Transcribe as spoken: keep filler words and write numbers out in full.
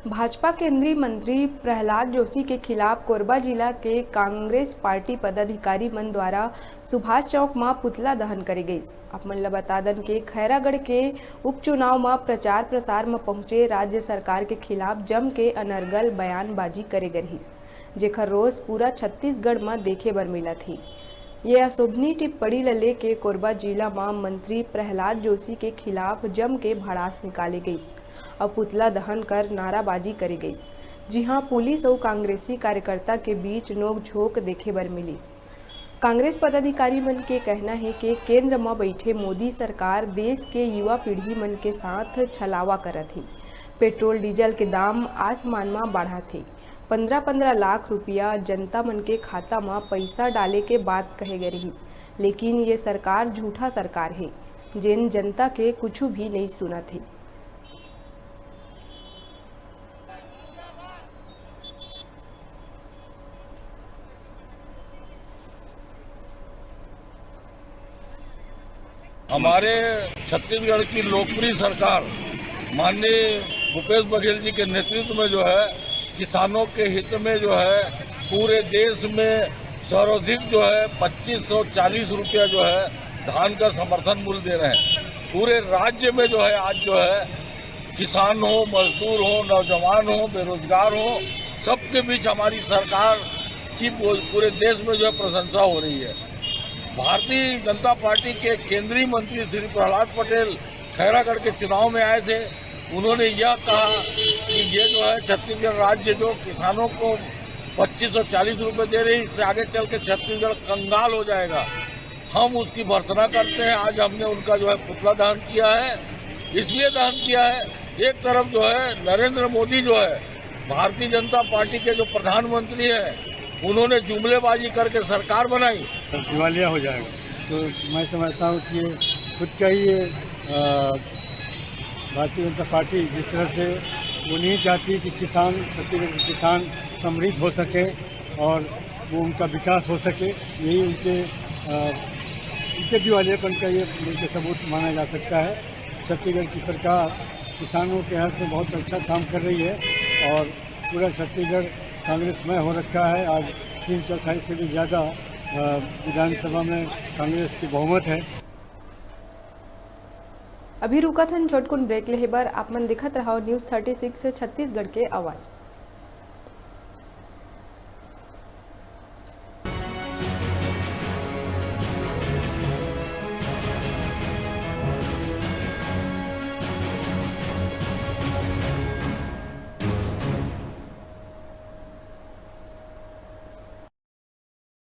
भाजपा केंद्रीय मंत्री प्रहलाद जोशी के खिलाफ कोरबा जिला के कांग्रेस पार्टी पदाधिकारी मन द्वारा सुभाष चौक म पुतला दहन करे गइस। आप मन ल बता दन के खैरागढ़ के उपचुनाव म प्रचार प्रसार म पहुंचे राज्य सरकार के खिलाफ जम के अनर्गल बयानबाजी करे गे रहिस, जेखर रोष पूरा छत्तीसगढ़ म देखे बर मिलत हे। ये अशोभनीय टिप्पणी ल लेके कोरबा जिला म मंत्री प्रहलाद जोशी के खिलाफ जम के भड़ास निकाले गइस। अउ पुतला दहन कर नाराबाजी करे गइस, जिहां पुलिस अउ कांग्रेसी कार्यकर्ता के बीच नोकझोंक देखे बर मिलिस। कांग्रेस पदाधिकारी मन के कहना हे कि केंद्र म बइठे मोदी सरकार देश के युवा पीढ़ी मन के साथ छलावा करत हे। पेट्रोल डीजल के दाम आसमान म बढ़त हे। पंद्रह पंद्रह लाख रुपया जनता मन के खाता म पइसा डाले के बात कहे गे रिहिस, लेकिन ये सरकार झूठा सरकार हे, जेन जनता के कुछु भी नइ सुनत हे। हमारे छत्तीसगढ़ की लोकप्रिय सरकार माननीय भूपेश बघेल जी के नेतृत्व में जो है, किसानों के हित में जो है, पूरे देश में सर्वाधिक जो है पच्चीस सौ चालीस रुपया जो है धान का समर्थन मूल्य दे रहे हैं। पूरे राज्य में जो है आज जो है किसान हो, मजदूर हो, नौजवान हो, बेरोजगार हो, सबके बीच हमारी सरकार की पू-, पूरे देश में जो है प्रशंसा हो रही है। भारतीय जनता पार्टी के केंद्रीय मंत्री श्री प्रहलाद पटेल खैरागढ़ के चुनाव में आए थे, उन्होंने यह कहा कि ये जो है छत्तीसगढ़ राज्य जो किसानों को पच्चीस सौ चालीस रुपये दे रही, इससे आगे चल के छत्तीसगढ़ कंगाल हो जाएगा। हम उसकी भर्त्सना करते हैं। आज हमने उनका जो है पुतला दहन किया है, इसलिए दहन किया है, एक तरफ जो है नरेंद्र मोदी जो है भारतीय जनता पार्टी के जो प्रधानमंत्री हैं, उन्होंने जुमलेबाजी करके सरकार बनाई। दिवालिया हो जाएगा। तो मैं समझता हूँ कि ये खुद का ही ये, अ, भारतीय जनता पार्टी जिस तरह से वो नहीं चाहती कि किसान, छत्तीसगढ़ के किसान समृद्ध हो सके और वो उनका विकास हो सके, यही उनके, अ, उनके दिवालियापन का ये उनके सबूत माना जा सकता है। छत्तीसगढ़ की सरकार किसानों के हक में बहुत अच्छा काम कर रही है और पूरा छत्तीसगढ़ कांग्रेसमय हो रखा है। आज तीन चौथाई से भी ज़्यादा, अ, विधानसभा में कांग्रेस की बहुमत है। अभी रुकत हन छोटकुन ब्रेक लेहे बर। आप मन देखत रहो न्यूज़ थर्टी सिक्स छत्तीसगढ़ के आवाज़।